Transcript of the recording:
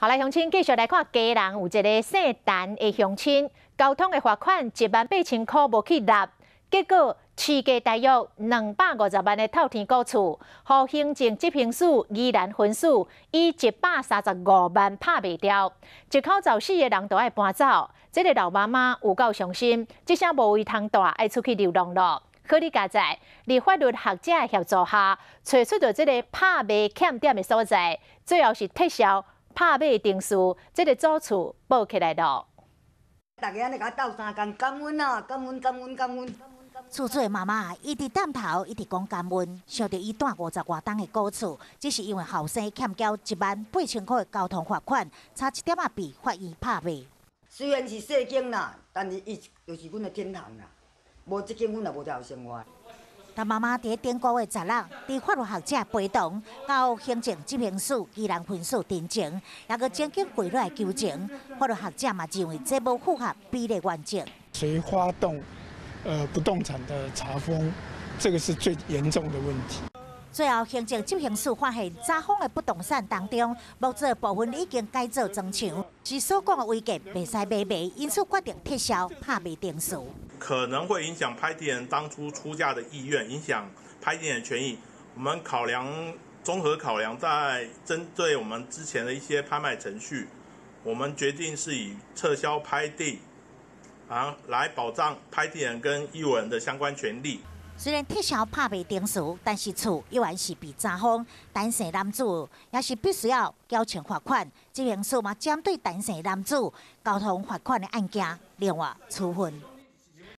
好來，鄉親繼續來看，基隆有一个姓陳的鄉親，交通的罰款18,000箍無去納，結果市價大約250萬的透天古厝，予行政執行署宜蘭分署以135萬拍賣掉，一口十四个人都愛搬走。這个老媽媽有夠傷心，這下無位通蹛，愛出去流浪囉。好佳哉，佇法律學者的協助下，揣出著這个拍賣欠點的所在，最後是撤銷拍賣程序，這个祖厝保起來囉。大家按呢共我鬥相共，感恩啊，感恩感恩感恩。厝主的媽媽一直點頭，一直講感恩。想著伊蹛50外冬的古厝，只是因為後生欠繳18,000箍的交通罰款，差一點仔被法院拍賣。雖然是細間啦，但是伊就是阮的天堂啦。無這間，阮也無這樣生活。陳媽媽佇頂個月十六，佇法律學者陪同，到行政執行署宜蘭分署陳情，也閣正經跪落來求情。法律學者嘛認為這無符合比例原則。誰發動不動產的查封，這個是最嚴重的問題。最後，行政執行署發現查封的不動產當中，木造部分已經改做磚牆，是所講的違建，袂使買賣，因此決定撤銷拍賣程序。可能會影響拍地人當初出價的意願，影響拍地人的權益。我們考量綜合考量，在針對我們之前的一些拍賣程序，我們決定是以撤銷拍地啊，來保障拍地人跟義務人的相關權利。雖然撤銷拍賣程序，但是厝依然是被查封，陳姓男子也是必須要繳清罰款。執行署嘛針對陳姓男子交通罰款的案件，另外處分。